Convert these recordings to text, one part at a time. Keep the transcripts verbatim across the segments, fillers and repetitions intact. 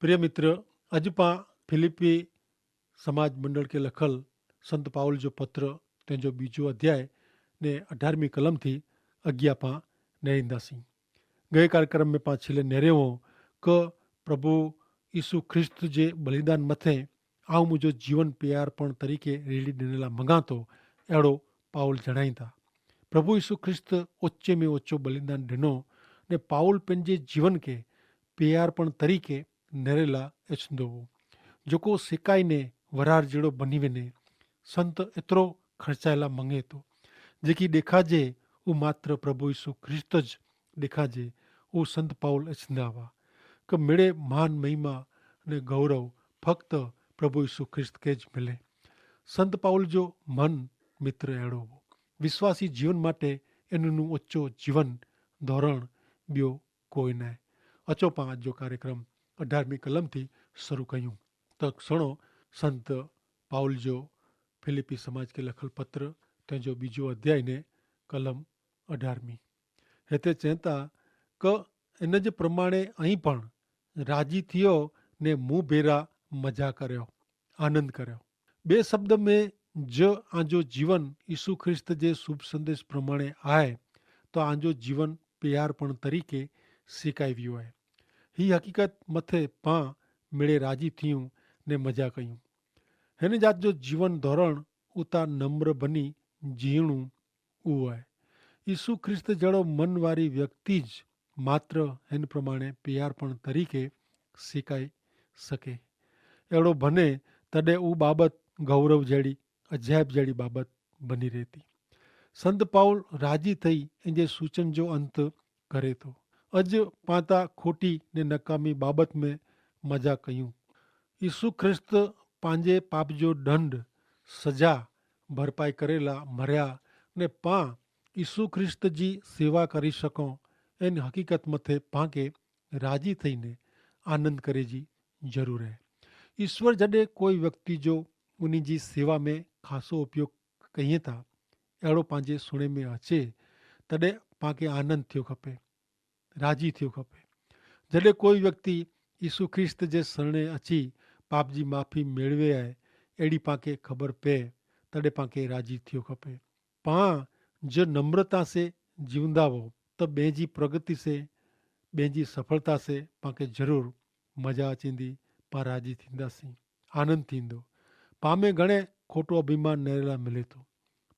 પ્રિય મિત્ર, અજ પાં ફિલિપ્પી સમાજ મંડળ કે લખલ સંત પાઉલ જો પત્ર તેનો બીજો અધ્યાય ને અઢારમી કલમ થી અગિયા પાં નેરીંદા સી. ગયે કાર્યક્રમ મેં પાં છેલ્લે નેરેવો કે પ્રભુ ઈસુ ખ્રિસ્ત જે બલિદાન મતે આઉં મુજો જીવન પ્યાર પણ તરીકે રેડી દેનેલા મંગાતો એડો પાઉલ જણાઈતા. પ્રભુ ઈસુ ખ્રિસ્ત ઓચ્ચે મેં ઓચ્ચો બલિદાન દેનો ને પાઉલ પેનજે જીવન કે પ્યાર પણ તરીકે નેરેલા એચદોવો જોકો સિકાઈ ને વરાર જેડો બની વેને સંત એતરો ખર્ચાયેલા મંગે તો જેકી દેખાજે ઉહ માત્ર પ્રભુ ઈસુ ખ્રિસ્ત જ દેખાજે. ઉહ સંત પાઉલ એચદા વા કે મેડે મહાન મહિમા ને ગૌરવ ફક્ત પ્રભુ ઈસુ ખ્રિસ્ત કે જ મિલે. સંત પાઉલ જો મન મિત્ર એડો વો વિશ્વાસી જીવન માટે એનનું ઓચ્ચો જીવન ધોરણ બ્યો કોઈ નાય. અચો પાં જો કાર્યક્રમ અઢારમી કલમ થી શરૂ કહ્યું. તો સુણો સંત પાઉલ જો ફિલિપ્પી સમાજ કે લખલ પત્ર તેનો બીજો અધ્યાય ને કલમ અઢારમી. હેતે ચેંતા કે એન જે પ્રમાણે અહીં પણ રાજી થિયો ને મુભેરા મજા કર્યો, આનંદ કર્યો. બે શબ્દ મેં જો આજો જીવન ઈસુ ખ્રિસ્ત જે શુભ સંદેશ પ્રમાણે આય તો આજો જીવન પ્યાર પણ તરીકે સિકાઈ વ્યો આય. હી હકીકત મતે પાં મેળે રાજી થિયું ને મજા કહ્યું. હેન જાત જો જીવન ધોરણ ઉતા નમ્ર બની જીણું ઉવાય. ઈસુ ખ્રિસ્ત જેડો મનવારી વ્યક્તિ જ માત્ર હેન પ્રમાણે પિયાર પણ તરીકે સિકાઈ સકે. એડો ભને તદે ઉ બાબત ગૌરવ જેડી અજાયબ જેડી બાબત બની રહેતી. સંત પાઉલ રાજી થઈ એન જે સૂચન જો અંત કરે તો અજ પાતા ખોટી ને નકામી બાબત મેં મજા કહ્યું. ઈસુ ખ્રિસ્ત પાંજે પાપ જો દંડ સજા ભરપાઈ કરેલા મર્યા ને પાં ઈસુ ખ્રિસ્ત જી સેવા કરી શકો. એન હકીકત મતે પાંકે રાજી થઈને આનંદ કરે જી જરૂર હૈ. ઈસ્વર જડે કોઈ વ્યક્તિ જો ઉની જી સેવા મેં ખાસો ઉપયોગ કહિયે થા એડો પાંજે સુણે મેં હચે તદે પાંકે આનંદ થયો ખપે, રાજી થયો ખપે. જડે કોઈ વ્યક્તિ ઈસુ ખ્રિસ્ત જે સરણે અચી પાપ જી માફી મેળવે આય એડી પાંકે ખબર પે તદે પાંકે રાજી થયો ખપે. પાં જો નમ્રતા સે જીવંદા વો તો બેંજી પ્રગતિ સે બેંજી સફળતા સે પાંકે જરૂર મજા અચીંદી. પાં રાજી થીંદા સી આનંદ થીંદો. પાં મેં ઘણે ખોટો અભિમાન નરેલા મિલે તો.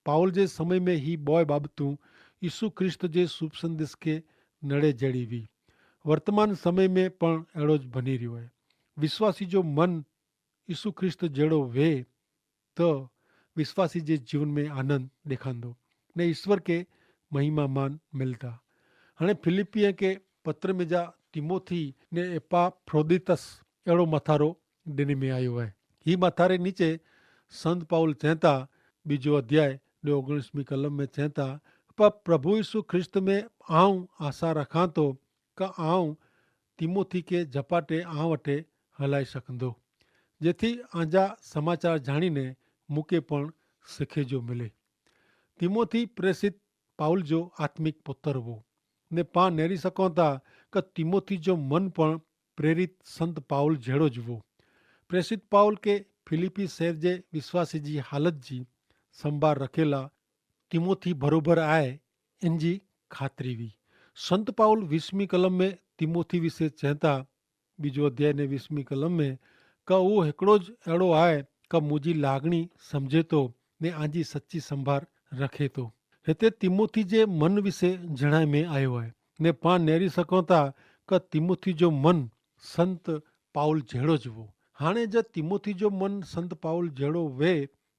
પાઉલ જે સમય મેં હી બોય બાબતું ઈસુ ખ્રિસ્ત જે શુભ સંદેશ કે નડે જેડી વી વર્તમાન સમય મેં પણ એડો જ ભની રહ્યો હૈ. વિશ્વાસી જો મન ઈસુ ખ્રિસ્ત જેડો વે તો વિશ્વાસી જે જીવન મેં આનંદ દેખાંદો ને ઈસ્વર કે મહિમામાન મિલતા. હણે ફિલિપ્પીએ કે પત્ર મેં જા તિમોથી ને એપાફ્રોદિતસ એડો મથારો દેને મેં આયો હૈ. હી મથારે નીચે સંત પાઉલ ચેંતા બીજો અધ્યાય ને ઓગણીસમી કલમ મેં ચેંતા, પ્રભુ ઈસુ ખ્રિસ્ત મેં આઉં આશા રખાંતો કે આઉં તિમોથી કે જપાટે આઉં વટે હલાઈ શકંદો જેથી આજા સમાચાર જાણીને મુકે પણ સિખે જો મિલે. તિમોથી પ્રેસિત પાઉલ જો આત્મિક પુતર વો ને પાં નેરી સકોતા કે તિમોથી જો મન પણ પ્રેરિત સંત પાઉલ જેડો જ વો. પ્રેસિત પાઉલ કે ફિલિપ્પી શહેર જે વિશ્વાસી જી હાલત જી સંભાર રખેલા તિમોથી ભરોભર આય એનજી ખાતરી વી. સંત પાઉલ વીસમી કલમ મેં તિમોથી વિશે ચેંતા બીજો અધ્યાય ને વીસમી કલમ મેં કા ઉહ હેકડો જ એડો આય કા મુજી લાગણી સમઝે તો ને આજી સચ્ચી સંભાર રખે તો. હેતે તિમોથી જે મન વિશે જણાય મેં આયો આય ને પાં નેરી સકોતા કા તિમોથી જો મન સંત પાઉલ જેડો જ વો. હાણે જે તિમોથી જો મન સંત પાઉલ જેડો વે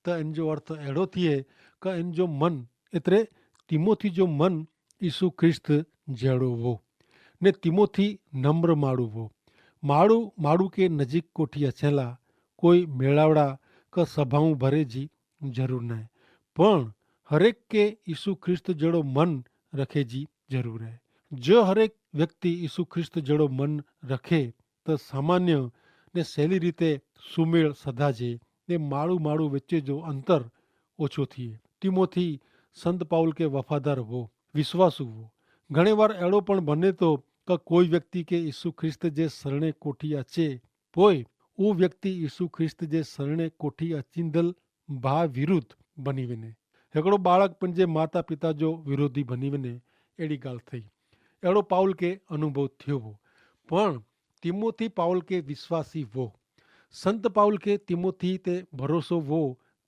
તો એન જો અર્થ એડો થિયે કા એન જો મન એતરે તિમોથી જો મન ઈસુ ખ્રિસ્ત જેડો વો. ને તિમોથી નમ્ર માડૂ વો. માડૂ માડૂ કે નજીક કોઠી અછેલા કોઈ મેળાવડા કા સભાઉં ભરે જી જરૂર નાય. પણ હરેક કે ઈસુ ખ્રિસ્ત જેડો મન રખે જી જરૂર હૈ. જો હરેક વ્યક્તિ ઈસુ ખ્રિસ્ત જેડો મન રખે તો સામાન્ય ને સહેલી રીતે સુમેળ સધાજે ને માડૂ માડૂ વચ્ચે જો અંતર ઓછો થિયે. તિમોથી સંત પાઉલ કે વફાદાર વો, વિશ્વાસુ વો. ઘણે વાર એડો પણ બને તો કે કોઈ વ્યક્તિ કે ઈસુ ખ્રિસ્ત જે સરણે કોઠી અચે પોય ઉ વ્યક્તિ ઈસુ ખ્રિસ્ત જે સરણે કોઠી અચિંદલ ભા વિરુદ્ધ બની વેને. હેકડો બાળક પણ જે માતા પિતા જો વિરોધી બની વેને એડી ગાલ થઈ. એડો પાઉલ કે અનુભવ થયો વો. પણ તિમોથી પાઉલ કે વિશ્વાસી વો. સંત પાઉલ કે તિમોથી તે ભરોસો વો.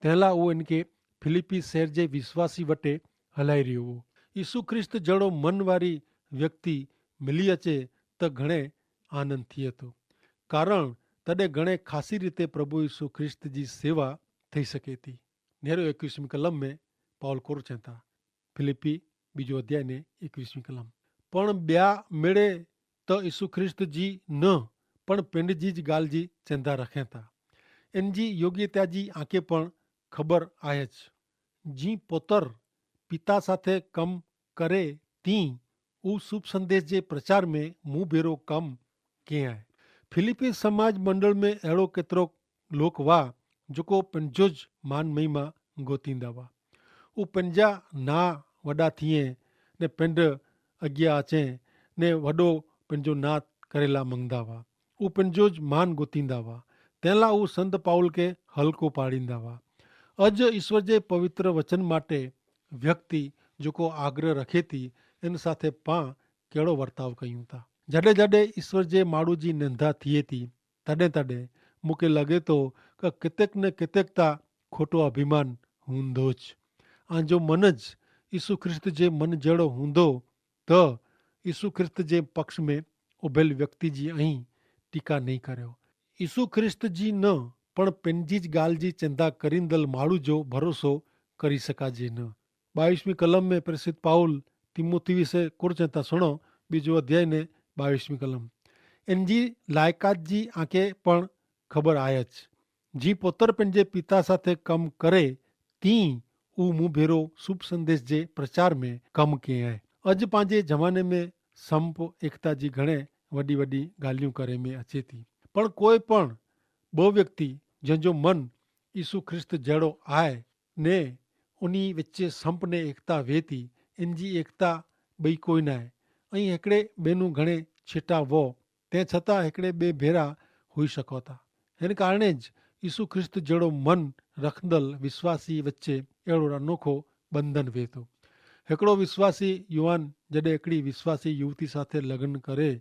તેલા ઉ એનકે ફિલિપ્પી શહેર જે વિશ્વાસી વટે હલાઈ રહ્યો વો. ઈસુ ખ્રિસ્ત જેડો મનવારી વ્યક્તિ મિલી અચે તો ઘણે આનંદ થી હતો. કારણ તદે ઘણે ખાસી રીતે પ્રભુ ઈસુ ખ્રિસ્ત જી સેવા થઈ શકે તી. નેરો એકવીસમી કલમ મેં પાઉલ કોરો ચેતા. ફિલિપ્પી બીજો અધ્યાય ને એકવીસમી કલમ. પણ બ્યા મેળે તો ઈસુ ખ્રિસ્ત જી ન પણ પિંડ જી જ ગાલ જી ચેંધા રખેતા. એન જી યોગ્યતા જી આંકે પણ ખબર આય જ. જી પોતર પિતા સાથે કમ કરે તી ઉ શુભ સંદેશ જે પ્રચાર મેં મુભેરો કમ કે આય. ફિલિપ્પી સમાજ મંડળ મેં એડો કેતરો લોક વા જોકો પંજો જ માન મહિમા ગોતિંદા વા. ઉપને જા ના વડા થિયે ને પેંડ અગિયા આચે ને વડો પંજો ના કરેલા મંગદા વા. ઉપને જો જ માન ગોતિંદા વા તેલા ઉસંત પાઉલ કે હલકો પાડીંદા વા. અજ ઈસવ જે પવિત્ર વચન માટે વ્યક્તિ જોકો આગ્રહ રખેતી એન સાથે પા કેડો વર્તાવ કહ્યું તા? જડે જડે ઈસવ જે માડૂ જી નંધા થિયેતી તદે તદે મુકે લગે તો કે કિતેક ને કિતેક તા ખોટો અભિમાન હૂંદો જ. આજો મન જ ઈસુ ખ્રિસ્ત જે મન જેડો હૂંદો તો ઈસુ ખ્રિસ્ત જે પક્ષ મેં ઉભેલ વ્યક્તિ જી અહીં ટીકા નહીં કર્યો. ઈસુ ખ્રિસ્ત જી ન પણ પેનજી જ ગાલ જી ચિંતા કરીંદલ માળુ જો ભરોસો કરી શકાજે ન. બાવીસમી કલમ મેં પ્રેસિત પાઉલ તિમોથી વિશે કોર ચેતા સુણો. બીજો અધ્યાય ને બાવીસમી કલમ. એનજી લાયકાત જી આંકે પણ ખબર આય જ. જી પોતર પેનજે પિતા સાથે કમ કરે તી ઉ મુભેરો શુભ સંદેશ જે પ્રચાર મેં કમ કે હૈ. અજ પાંજે જમાને મેં સંપ એકતા જી ઘણે વડી વડી ગાલિયું કરે મેં અચેતી. પણ કોઈ પણ બહુ વ્યક્તિ જેન જો મન ઈસુ ખ્રિસ્ત જેડો આય ને ઉની વચ્ચે સંપ ને એકતા વેતી એનજી એકતા બઈ કોઈ નાય. અહીં હેકડ઼ે બેનું ઘણે છેટા વો તે છતાં હેકડ઼ે બે ભેરા હોઈ શકો તા. હેન કારણે જ ઈસુ ખ્રિસ્ત જેડો મન રખદલ વિશ્વાસી વચ્ચે એડો અનોખો બંધન વેતો. હેકડો વિશ્વાસી યુવાન જડે એકડી વિશ્વાસી યુવતી સાથે લગ્ન કરે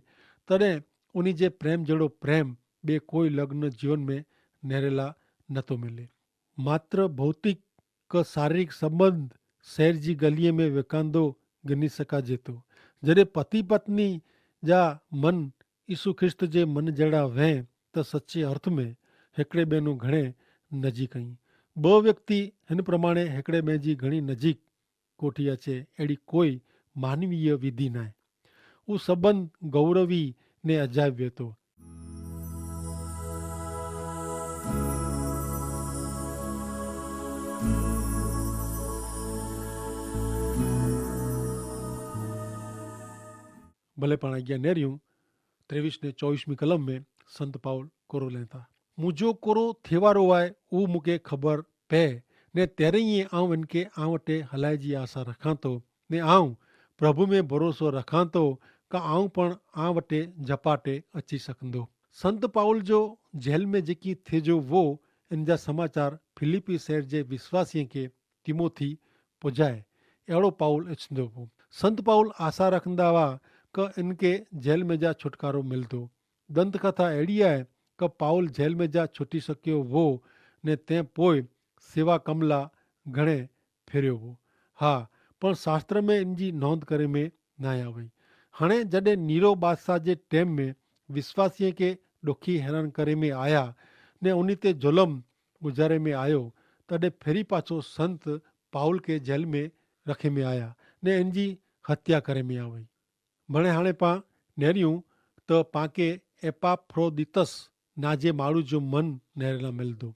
તદે ઉની જે પ્રેમ જેડો પ્રેમ બે કોઈ લગ્ન જીવન મેં નેરેલા નતો મિલે. માત્ર ભૌતિક કે શારીરિક સંબંધ શહેર જી ગલિયે મેં વેકાંદો ગની શકાજે તો. જડે પતિ પત્ની જા મન ઈસુ ખ્રિસ્ત જે મન જેડા વહેં તો સચ્ચે અર્થ મેં હેકડ઼ે બેનો ઘણે નજીક અહીં. બહ વ્યક્તિ હેન પ્રમાણે હેકડ઼ે બે જી ઘણી નજીક કોઠિયા છે એડી કોઈ માનવીય વિધિ નાય. ઉસંબંધ ગૌરવી ને અજાયબ વેતો. ભલે પણ આજ્ઞા નેર્યું ત્રેવીસ ને ચોવીસ મી કલમ મેં સંત પાઉલ કોરો લેતા મુજો કોરો થેવારો આય ઉ મુકે ખબર પે. ને તેરે યે આઉં એનકે આઉં વટે હલાઈ જી આશા રખાંતો ને આઉં પ્રભુ મેં ભરોસો રખાંતો કા આઉં પણ આઉં વટે જપાટે અચ્છી સકંદો. સંત પાઉલ જો જેલ મેં જેકી થે જો વો એન જા સમાચાર ફિલિપી શહેર જે વિશ્વાસીય કે તિમોથી પજાય એડો પાઉલ એચંદો વો. સંત પાઉલ આશા રખંદા વા કે એનકે જેલ મેં જા છુટકારો મિલતો. દંતકથા એડિયા હૈ કે પાઉલ જેલ મેં જા છુટી શક્યો વો ને તે પોય સેવા કમલા ઘણે ફેર્યો વો. હા, પણ શાસ્ત્ર મેં એનજી નોંધ કરે મેં નાયા વય. હણે જડે નીરો બાદશાહ જે ટેમ મેં વિશ્વાસીય કે ડોખી હેરાન કરે મેં આયા ને ઉની તે જોલમ ગુજારે મેં આયો તદે ફેરી પાછો સંત પાઉલ કે જેલ મેં રખે મેં આયા ને એનજી હત્યા કરે મેં આવય. ભણે હાણે પાં નેર્યું તો પાંકે એપાફ્રોદિતસ ના જે માળું જો મન નેરેલા મેલદો.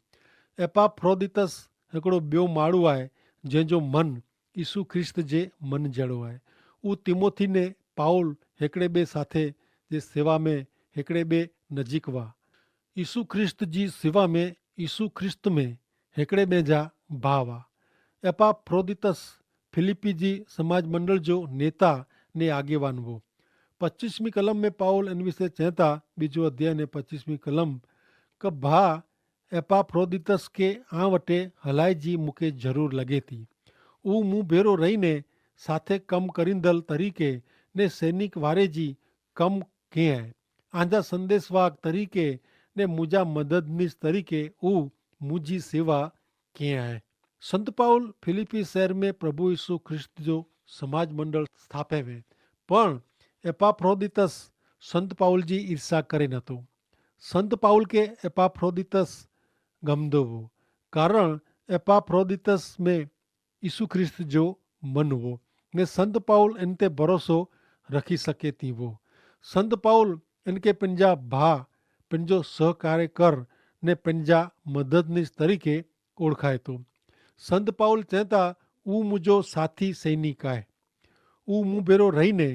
એપાફ્રોદિતસ હેકડો બ્યો માળું આય જેન જો મન ઈસુ ખ્રિસ્ત જે મન જેડો આય. ઉ તિમોથી ને પાઉલ હેકડે બે સાથે જે સેવા મેં હેકડે બે નજીક વા. ઈસુ ખ્રિસ્ત જી સેવા મેં ઈસુ ખ્રિસ્ત મેં હેકડ઼ે બે જા ભાવા. એપાફ્રોદિતસ ફિલિપ્પી જી સમાજ મંડળ જો નેતા ને આગેવાન વો. પચ્ચીસમી કલમ મેં પાઉલ એન વિશે ચેંતા બીજો અધ્યાય ને પચ્ચીસમી કલમ કે ભા એપાફ્રોદિતસ કે આ વટે હલાઈ જી મુકે જરૂર લગે તી. ઉ મુભેરો રહી ને સાથે કમ કરીંદલ તરીકે ને સૈનિક વારે જી કમ કે હૈ. આંજા સંદેસવાગ તરીકે ને મુજા મદદનીસ તરીકે ઉ મુજી સેવા કે હૈ. સંત પાઉલ ફિલિપ્પી શહેર મેં પ્રભુ ઈસુ ખ્રિસ્ત જો સમાજ મંડળ સ્થાપે વે, પણ એપાફ્રોદિતસ સંત પાઉલ જી ઈર્ષ્યા કરે નતો. સંત પાઉલ કે એપાફ્રોદિતસ ગમદો વો, કારણ એપાફ્રોદિતસ મેં ઈસુ ખ્રિસ્ત જો મન વો, ને સંત પાઉલ એન તે ભરોસો રખી સકે તી વો. સંત પાઉલ એન કે પંજા ભા, પંજો સહકાર્ય કર ને પંજા મદદનીસ તરીકે ઓળખાય તો. સંત પાઉલ ચેતા, ઉ મુજો સાથી સૈનિક આય. ઉ મુભેરો રહી ને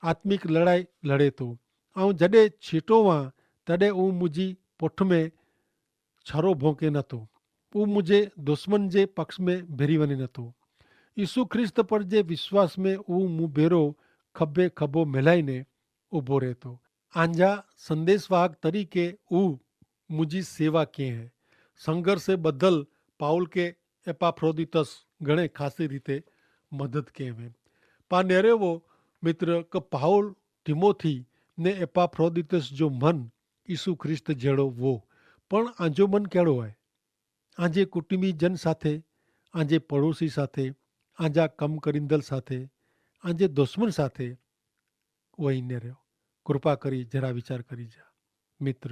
આત્મિક લડાઈ લડે તો. આઉં જડે છીટો વાં તડે ઉ મુજી પોઠ મેં છરો ભોંકે નતો. ઉ મુજે દુશ્મન જે પક્ષ મેં ભેરી વને નતો. ઈસુ ખ્રિસ્ત પર જે વિશ્વાસ મેં ઉ મુભેરો ખભે ખભો મેલાઈ ને ઉભો રહેતો. આંજા સંદેસવાહક તરીકે ઉ મુજી સેવા કે હૈ. સંઘર્ષે બદલ પાઉલ કે એપાફ્રોદિતસ ઘણે ખાસી રીતે મદદ કે વે. પા નેરેવો મિત્ર કે પાઉલ, તિમોથી ને એપાફ્રોદિતસ જો મન ઈસુ ખ્રિસ્ત જેડો વો. પણ આજો મન કેડો હૈ? આજે કુટુંબી જન સાથે, આજે પડોશી સાથે, આજા કમ કરીંદલ સાથે, આજે દુશ્મન સાથે વહી નેર્યો. કૃપા કરી જરા વિચાર કરી જા. મિત્ર,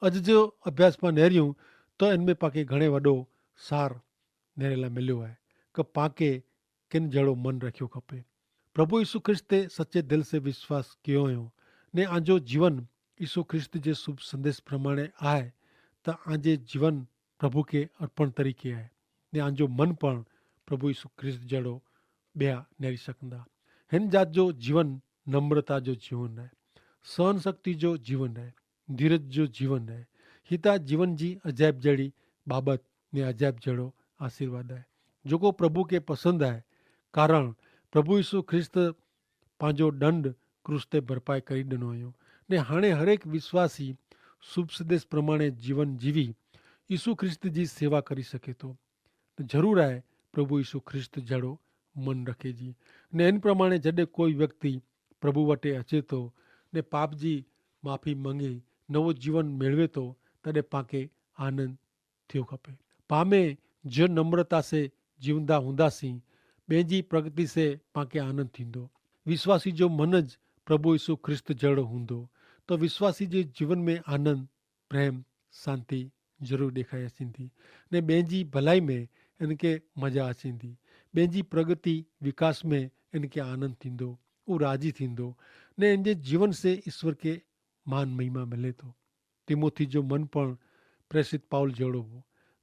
અજ જો અભ્યાસમાં નેર્યું તો એન મેં પાકે ઘણે વડો સાર નેરેલા મેલ્યો હૈ કે પાકે કેન જેડો મન રખ્યો ખપે. પ્રભુ ઈસુ ખ્રિસ્તે સચ્ચે દિલ સે વિશ્વાસ કયો હૈ ને આજો જીવન ઈસુ ખ્રિસ્ત જે શુભ સંદેશ પ્રમાણે આય, તો આજે જીવન પ્રભુ કે અર્પણ તરીકે આય. ને આજો મન પણ પ્રભુ ઈસુ ખ્રિસ્ત જેડો બ્યા નેરી શકંદા. હેન જાત જો જીવન નમ્રતા જો જીવન આય, સહનશક્તિ જો જીવન આય, ધીરજ જો જીવન આય. હિતા જીવન જી અજાયબ જેડી બાબત ને અજાયબ જેડો આશીર્વાદ આય, જોકો પ્રભુ કે પસંદ આય. કારણ પ્રભુ ઈસુ ખ્રિસ્ત પાંજો દંડ ક્રૂસ તે ભરપાઈ કરી દનો અયો, ને હાણે હરેક વિશ્વાસી શુભ સંદેશ પ્રમાણે જીવન જીવી ઈસુ ખ્રિસ્ત જી સેવા કરી શકે તો. જરૂર આય પ્રભુ ઈસુ ખ્રિસ્ત જેડો મન રખે જી. ને એન પ્રમાણે જડે કોઈ વ્યક્તિ પ્રભુ વટે અચેતો ને પાપ જી માફી મંગી નવો જીવન મેળવેતો, તદે પાંકે આનંદ થયો ખપે. પામે જે નમ્રતા સે જીવંદા હુંદા સી, બેંજી પ્રગતિ સે પાંકે આનંદ થીંદો. વિશ્વાસી જો મન જ પ્રભુ ઈસુ ખ્રિસ્ત જેડો હુંદો, તો વિશ્વાસી જે જીવન મેં આનંદ, પ્રેમ, શાંતિ જરૂર દેખાઈ અચીંદી. ને બેંજી ભલાઈ મેં એનકે મજા અચીંદી. બેંજી પ્રગતિ વિકાસ મેં એનકે આનંદ થીંદો, ઉરાજી થીંદો, ને એનજે જીવન સે ઈસ્વર કે માન મહિમા મિલે તો. તિમોથી જો મન પણ પ્રેસિત પાઉલ જેડો હો.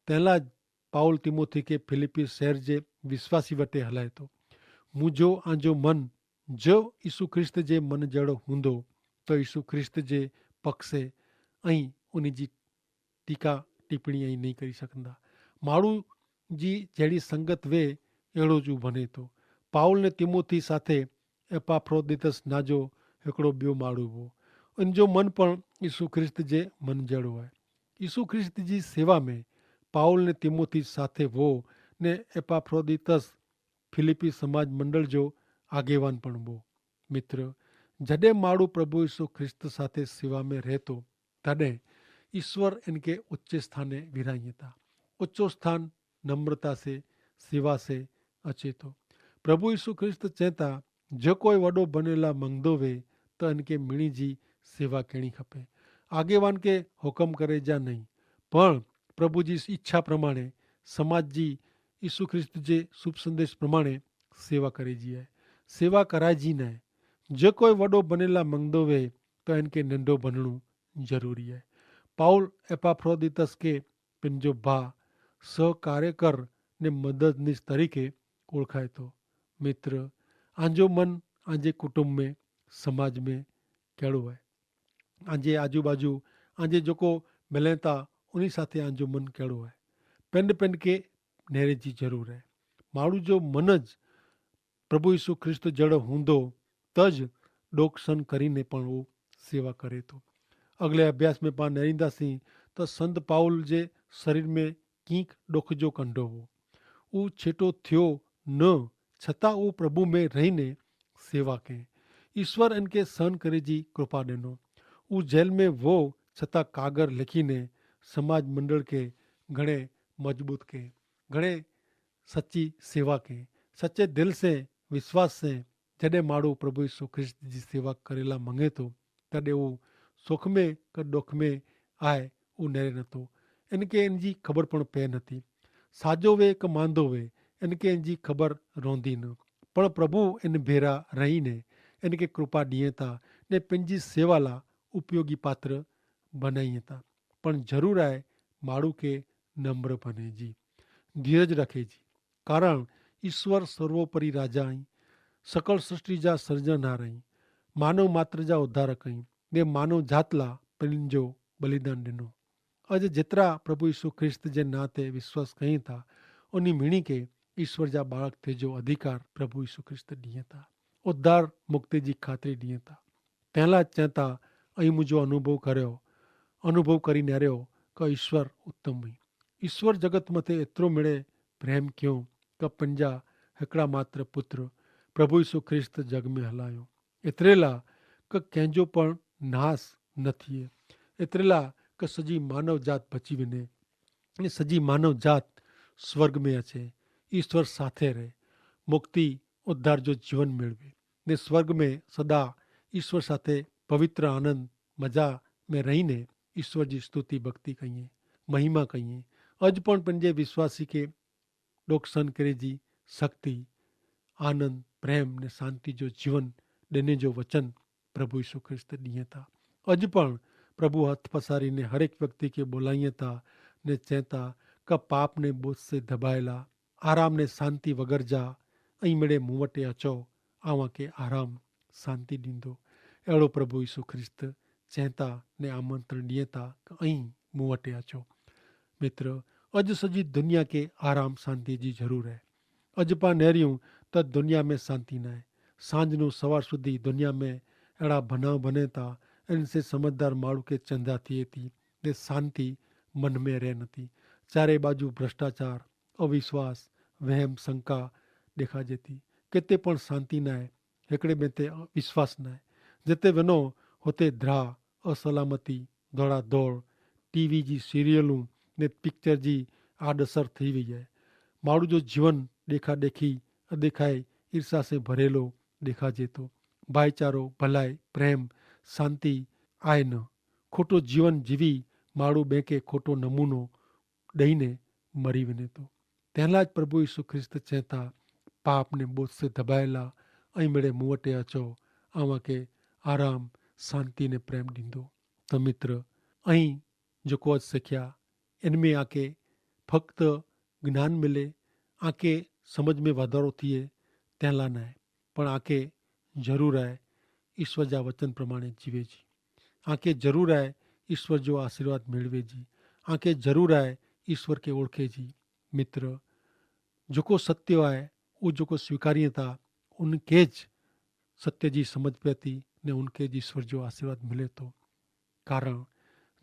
તેલા પાઉલ તિમોથી કે ફિલિપ્પી શહેર જે વિશ્વાસી વટે હલાય તો. મુજો આજો મન જો ઈસુ ખ્રિસ્ત જે મન જેડો હુંદો, તો ઈસુ ખ્રિસ્ત જે પક્ષે અહીં ઉની જી ટીકા ટીપણી અહીં નહીં કરી શકંદા. માણુ જી જેડી સંગત વે એડો જ ઉભને તો. પાઉલ ને તિમોથી સાથે એપાફ્રોદિતસ નાજો હેકડો બ્યો માણુ હો. અન જો મન પણ ઈસુ ખ્રિસ્ત જે મન જેડો હૈ. ઈસુ ખ્રિસ્ત જી સેવા મેં પાઉલ ને તિમોથી સાથે હો, ને એપાફ્રોદિતસ ફિલિપ્પી સમાજ મંડળ જો આગેવાન પણ હો. મિત્ર, જડે માણુ પ્રભુ ઈસુ ખ્રિસ્ત સાથે સેવા મેં રહેતો, તદે ઈસ્વર એનકે ઉચ્ચે સ્થાને વિરાઈ હતા. ઉચ્ચો સ્થાન નમ્રતા સે સેવા સે અચેતો. પ્રભુ ઈસુ ખ્રિસ્ત ચેતા, જો કોઈ વડો બનેલા મંગદો વે, તો એનકે મિણી જી સેવા કેણી ખપે. આગેવાન કે હુકમ કરે જા નહીં, પણ પ્રભુ જી ઈચ્છા પ્રમાણે સમાજ જી ઈસુ ખ્રિસ્ત જે શુભ સંદેશ પ્રમાણે સેવા કરે જી હૈ. સેવા કરાય જી નાય. જો કોઈ વડો બનેલા મંગદો વે, તો એનકે નંડો બનણું જરૂરી હૈ. પાઉલ એપાફ્રોદિતસ કે પન જો ભા, સહકાર્યકર ને મદદનીશ તરીકે ઓળખાય તો. મિત્ર, આજો મન આજે કુટુંબ મેં, સમાજ મેં કેડો હૈ? આજે આજુબાજુ આજે જોકો મિલેતા ઉની સાથે આજો મન કેડો હૈ? પન પન કે નેરે જી જરૂર હૈ. માણુ જો મન જ પ્રભુ ઈસુ ખ્રિસ્ત જેડો હુંદો, તજ ડોકસન કરીને પણ ઉ સેવા કરે તો. અગલે અભ્યાસ મેં પાં નેરીંદા સી, તો સંત પાઉલ જે શરીર મેં કિંક ડોખજો કંડો હો. ઉં છેટો થયો ન, છતાં ઉં પ્રભુ મેં રહીને સેવા કહેં. ઈસ્વર એનકે સહન કરે જી કૃપા દેનો. ઉં જેલ મેં વો, છતાં કાગર લેખીને સમાજ મંડળ કે ઘણે મજબૂત કહેં, ઘણે સચ્ચી સેવા કહેં. સચ્ચે દિલ સે વિશ્વાસ સે જડે માડૂ પ્રભુ ઈસુ ખ્રિસ્ત જી સેવા કરેલા મંગે તો, તદે ઉં સોખમે કે દોખમે આય ઉં નેરે નતો. એનકે એનજી ખબર પણ પૈ નથી. સાજો વે કે માંદો વે, એનકે એનજી ખબર રોંધી ન. પણ પ્રભુ એન ભેરા રહીને એનકે કૃપા દિયે તા ને પેનજી સેવાલા ઉપયોગી પાત્ર બનાઈ તા. પણ જરૂર આય માડૂ કે નમ્ર ભને જી, ધીરજ રખે જી. કારણ ઈસ્વર સર્વોપરી રાજા અહીં, સકલ સૃષ્ટિ જા સર્જનહાર અહીં, માનવ માત્ર જા ઉદ્ધારક અહીં, ને માનવ જાતલા પન જો બલિદાન દેનો. અજ જેતરા પ્રભુ ઈસુ ખ્રિસ્ત જે નાતે વિશ્વાસ કહીં થા, ઉની મિણી કે ઈસ્વર જા બાળક થે જો અધિકાર પ્રભુ ઈસુ ખ્રિસ્ત દિયે થા, ઉદ્ધાર મુક્તિ જી ખાતરી દિયે થા. તેલા ચેતા અહીં મુજો અનુભવ કર્યો, અનુભવ કરી નેર્યો કે ઈસ્વર ઉત્તમ હૈં. ઈસ્વર જગત મતે એતરો મેળે પ્રેમ ક્યો કે પંજા હેકડા માત્ર પુત્ર પ્રભુ ઈસુ ખ્રિસ્ત જગ મેં હલાયો. એતરેલા કે કેંજો પણ નાસ ન થિયે. એતરેલા કે સજી માનવ જાત ભચી વિને, સજી માનવ જાત સ્વર્ગ મેં અછે, ઈસ્વર સાથે રહે, મુક્તિ ઉદ્ધાર જો જીવન મેળવે, ને સ્વર્ગ મેં સદા ઈસ્વર સાથે પવિત્ર આનંદ મજા મેં રહીને ઈસ્વર જી સ્તુતિ ભક્તિ કહિએ, મહિમા કહિએ. અજ પણ પન જે વિશ્વાસી કે ડોકસાન કરે જી શક્તિ, આનંદ, પ્રેમ ને શાંતિ જો જીવન દેને જો વચન પ્રભુ ઈસુ ખ્રિસ્ત દિયે થા. અજ પણ પ્રભુ હત પસારી ને હરેક વ્યક્તિ કે બોલાઈ થા, ને ચેતા કે પાપ ને બોજ સે ધબાયેલા, આરામ ને શાંતિ વગર જા, અહીં મેડે મુવટે અચો, આવાં કે આરામ શાંતિ દીંદો. એડો પ્રભુ ઈસુ ખ્રિસ્ત ચેતા ને આમંત્રણ દિયે થા કે અહીં મુવટે અચો. મિત્ર, અજ સજી દુનિયા કે આરામ શાંતિ જી જરૂર હૈ. અજ પા નેર્યું તો દુનિયા મેં શાંતિ નાય. સાંજ નું સવાર સુધી દુનિયા મેં એડા ભનાવ ભને થા, એન સે સમઝદાર માણૂ કે ચંદા થિયે થી, ને શાંતિ મન મેં રહે નથી. ચારે બાજુ ભ્રષ્ટાચાર, અવિશ્વાસ, વહેમ શંકા દેખાજે થી. કેતે પણ શાંતિ નાય, હેકડ઼ે બેંતે વિશ્વાસ નાય. જેતે વેનો હોતે દ્રાહ, અસલામતી, ધોડા ધોડ, ટીવી જી સિરિયલ ને પિક્ચર જી આડસર થઈ વય હૈ. માણૂ જો જીવન દેખા દેખી, અદેખાઈ, ઈર્ષ્યા સે ભરેલો દેખાજે તો. ભાઈચારો, ભલાઈ, પ્રેમ, શાંતિ આય ન. ખોટો જીવન જીવી માણૂ બેંકે ખોટો નમૂનો દઈને મરી વિને તો. તેના જ પ્રભુ ઈસુ ખ્રિસ્ત ચેતા, પાપને બોજ સે ધબાયેલા અહીં મેડે મુવટે અચો, આવાં કે આરામ, શાંતિ ને પ્રેમ દીંદો. તો મિત્ર, અહીં જોકો જ શીખ્યા, એન મેં આકે ફક્ત જ્ઞાન મિલે, આકે સમજ મેં વધારો થિયે, તેલા નાય. પણ આકે જરૂર આય ઈસ્વર જા વચન પ્રમાણે જીવે જી. આકે જરૂર આય ઈસ્વર જો આશીર્વાદ મેળવે જી. આકે જરૂર આય ઈસ્વર કે ઓળખે જી. મિત્ર, જોકો સત્ય આય, ઉજકો સ્વીકારી થા, ઉનકે જ સત્ય જી સમજ પેતી ને ઉનકે જ ઈસ્વર જો આશીર્વાદ મિલે તો. કારણ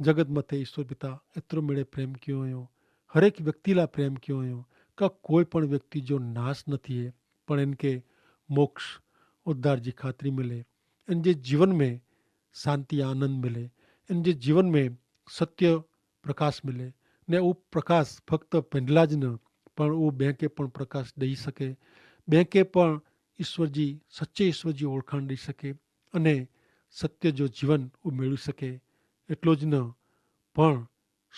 જગત મતે ઈસ્વર પિતા એતરો મેળે પ્રેમ કિયો અયો, હરેક વ્યક્તિલા પ્રેમ કિયો અયો, કા કોઈ પણ વ્યક્તિ જો નાસ ન થિયે, પણ એનકે મોક્ષ ઉદ્ધાર જી ખાતરી મિલે, એન જે જીવન મેં શાંતિ આનંદ મિલે, એન જે જીવન મેં સત્ય પ્રકાશ મિલે. ને ઉપ પ્રકાશ ફક્ત પેંડલા જ ન, પણ ઉપ બેંકે પણ પ્રકાશ દઈ શકે, બેંકે પણ ઈસ્વર જી સચ્ચે ઈસ્વર જી ઓળખાણ દઈ શકે, અને સત્ય જો જીવન ઉપ મેળવી શકે. એટલો જ ન, પણ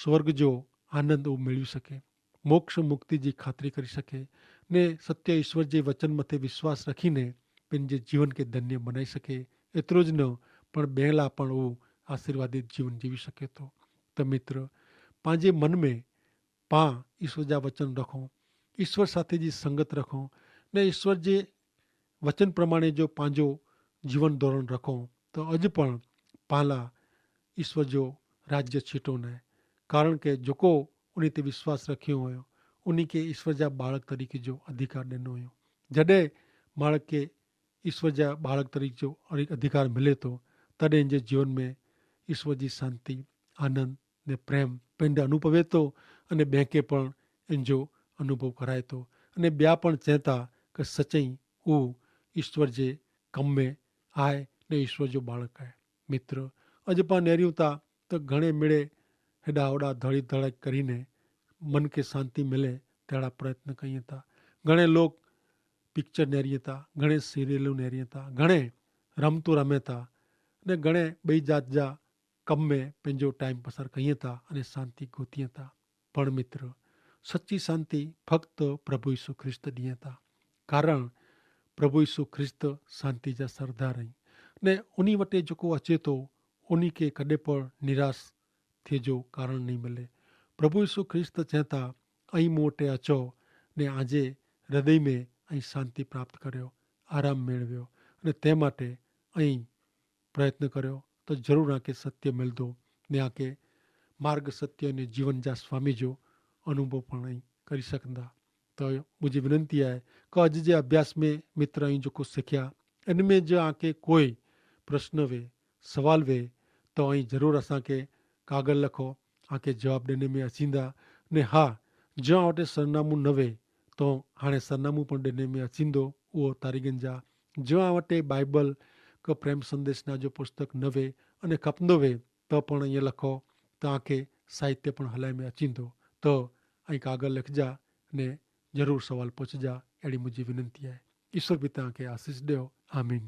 સ્વર્ગ જો આનંદ ઉપ મેળવી શકે, મોક્ષ મુક્તિ જી ખાતરી કરી શકે, ને સત્ય ઈસ્વર જે વચન મતે વિશ્વાસ રખીને પેનજે જીવન કે ધન્ય બનાઈ શકે. એતરો જ ન, પણ બેલા પણ ઉપ આશીર્વાદિત જીવન જીવી શકે તો. તો મિત્ર, પાંજે મન મેં પાં ઈસ્વર જા વચન રખો, ઈસ્વર સાથે જી સંગત રખો, ને ઈસ્વર જે વચન પ્રમાણે જો પાંજો જીવન ધોરણ રખો, તો અજ પણ પાલા ઈસ્વર જો રાજ્ય છીટો નાય. કારણ કે જોકો ઉની તે વિશ્વાસ રખ્યો હોયો, ઉની કે ઈસ્વર જા બાળક તરીકે જો અધિકાર દેનો હોયો. જડે બાળક કે ઈસ્વર જા બાળક તરીકે જો અધિ- અધિકાર મિલે તો, તદે જે જીવન મેં ઈસ્વર જી શાંતિ, આનંદ, ને પ્રેમ પેંધે અનુભવે તો, અને બેંકે પણ એનજો અનુભવ કરાય તો. અને બ્યા પણ ચેંતા કે સચઈ ઉ ઈશ્વર જે કમ મેં આય, ને ઈશ્વર જો બાળક આય. મિત્ર, અજ પાં નેર્યું તા તો ઘણે મેળે હેડા હોડા ધડી ધડક કરીને મન કે શાંતિ મિલે તેડા પ્રયત્ન કહિયે તા. ઘણે લોક પિક્ચર નેરિયે તા, ઘણે સિરિયલો નેરિયે તા, ઘણે રમતો રમે તા, ને ઘણે બઈ જાત જા કમ મેં પેંજો ટાઈમ પસાર કહિયે તા અને શાંતિ ગોતિયે તા. પણ મિત્ર, સચ્ચી શાંતિ ફક્ત પ્રભુ ઈસુ ખ્રિસ્ત દિયે તા. કારણ પ્રભુ ઈસુ ખ્રિસ્ત શાંતિ જા સરદાર હૈં. ને ઉની વટે જોકો અચેતો ઉની કે કદે પણ નિરાશ થે જો કારણ નહીં મિલે. પ્રભુ ઈસુ ખ્રિસ્ત ચેંતા, અહીં મોટે અચો ને આજે હૃદય મેં અહીં શાંતિ પ્રાપ્ત કર્યો, આરામ મેળવ્યો. અને તે માટે અહીં પ્રયત્ન કર્યો તો જરૂર આંકે સત્ય મિલદો, ને આંકે માર્ગ સત્ય અને જીવન જા સ્વામી જો અનુભવ પણ અહીં કરી શકંદા. તો મુઝે વિનંતી આય કે અજ જે અભ્યાસ મેં મિત્ર અહીં જોકો શીખ્યા, એન મેં જો આંકે કોઈ પ્રશ્ન વે, સવાલ વે, તો અહીં જરૂર અસાંકે કાગળ લખો, આંકે જવાબ દેને મેં અચીંદા. ને હા, જો આવટે સરનામું નવે તો હાણે સરનામું પણ દેને મેં અચીંદો. ઉઓ તારીગન જા જો આવટે બાઈબલ કે પ્રેમ સંદેશના જો પુસ્તક નવે અને ખપંદો વે, તો પણ અહીં લખો, તો આંકે સાહિત્ય પણ હલાઈ મેં અચીંદો. તો અહીં કાગળ લખજા ને જરૂર સવાલ પછજા. એડી મુઝે વિનંતી આય. ઈસર પિતા આંકે આશીસ દેવ. આમીન.